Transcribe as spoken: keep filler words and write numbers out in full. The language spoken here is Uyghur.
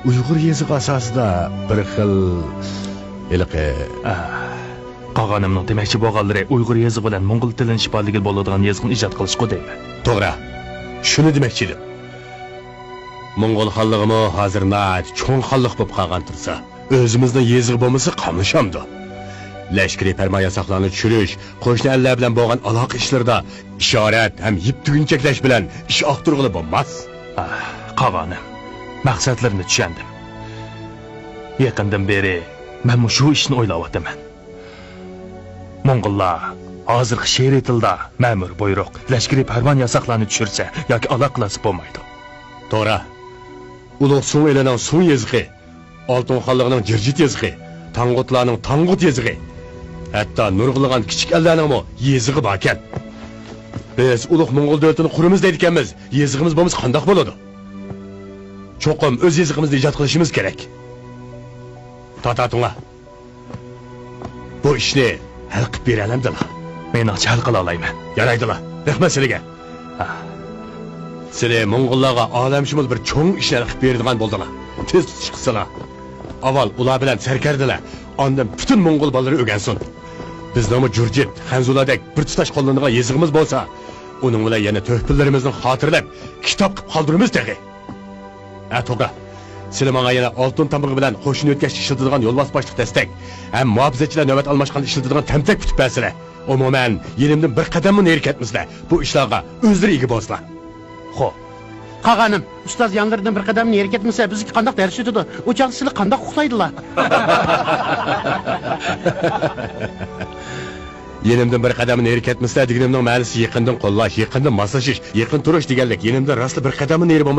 ئۇيغۇر يېزىقى ئاساسىدا بىر خىل ھېلىقى. ئا، قاغانىمنىڭ دېمەكچى بولغانلىرى ئۇيغۇر يېزىقى بىلەن موڭغۇل تىلىنى شىپالىگىلى بولىدىغان يېزىقنى ئىجاد قىلىشقۇ دەيمەن. توغرا. شۇنى دېمەكچى ئىدىم. موڭغۇل خانلىقىمۇ ھازىر ناھايىتى چوڭ خانلىق بولۇپ قالغان تۇرسا، ئۆزىمىزنىڭ يېزىقى بولمىسا قاملىشامدۇ؟ لەشكىرىي پەرمان ياساقلارنى چۈشۈرۈش، قوشنا ئەللەر بىلەن بولغان ئالاقە ئىشلىرىدا ئىشارەت ھەم يىپ تۈگۈن چەكلەش بىلەن ئىش ئاختۇرغىلى بولماس. ئاھ، قاغانىم، مەقسەتلىرىنى چۈشەندىم. يېقىندىن بېرى مەنمۇ شۇ ئىشنى ئويلاۋاتىمەن. موڭغۇللار ھازىرقى شېئىرىي تىلدا مەمۇر بۇيرۇق، لەشكىرىي پەرمان ياساقلارنى چۈشۈرسە ياكى ئالاقىلاشسا بولمايدۇ. توغرا. ئۇلۇغ سۇڭ ئېلىنىڭ سۇڭ يېزىقى، ئالتۇن خانلىقىنىڭ جىرجىت يېزىقى، تاڭغۇتلارنىڭ تاڭغۇت يېزىقى، ھەتتا نۇرغۇنلىغان كىچىك ئەللەرنىڭمۇ يېزىقى باركەن. بىز ئۇلۇغ موڭغۇل دۆلىتىنى قۇرىمىز دەيدىكەنمىز، يېزىقىمىز بولمىسا قانداق بولىدۇ؟ چوقۇم ئۆز يېزىقىمىزنى ئىجاد قىلىشىمىز كېرەك. تارتىڭلار. بۇ ئىشنى ھەل قىلىپ بېرەلەمدىلا؟ مېنىڭچە ھەل قىلالايمەن. يارايدىلا، رەھمەت سىلىگە. ھا. سىلى موڭغۇللارغا ئالەمشۇمۇل بىر چوڭ ئىشنى ھەل قىلىپ بېرىدىغان بولدىلا. تېز تۇتۇش قىلسىلا. ئاۋۋال ئۇلار بىلەن سەركەردىلەر، ئاندىن پۈتۈن موڭغۇل بالىلىرى ئۆگەنسۇن. بىزنىڭمۇ جۇرجىت، خەنزۇلاردەك بىر تۇتاش قوللىنىدىغان يېزىقىمىز بولسا، ئۇنىڭ بىلەن يەنە تۆھپىلىرىمىزنى خاتىرىلەپ، كىتاب قىلىپ قالدۇرىمىز تېخى. ھە، توغرا. سىلى ماڭا يەنە ئالتۇن تامغا بىلەن قوشۇن يۆتكەشتە ئىشلىتىدىغان يولۋاس باشلىق دەستەك ھەم مۇھاپىزەتچىلەر نۆۋەت ئالماشقاندا ئىشلىتىدىغان تەمتەك پۈتۈپ بەرسىلە. ئومۇمەن، يېنىمدىن بىر قەدەممۇ نېرى كەتمىسىلە. بۇ ئىشلارغا ئۆزلىرى ئىگە بولسىلا. خو. قاغانىم، ئۇستاز يانلىرىدىن بىر قەدەممۇ نېرى كەتمىسە، بىزگە قانداق دەرس ئۆتىدۇ؟ ئۇ چاغدا سىلى قانداق ئۇخلايدىلا؟ يېنىمدىن بىر قەدەممۇ نېرى كەتمىسىلە دېگىنىمنىڭ مەنىسى يېقىندىن قوللاش، يېقىندىن ماسلىشىش، يېقىن تۇرۇش دېگەنلىك. يېنىمدىن راستلا بىر قەدەممۇ نېرى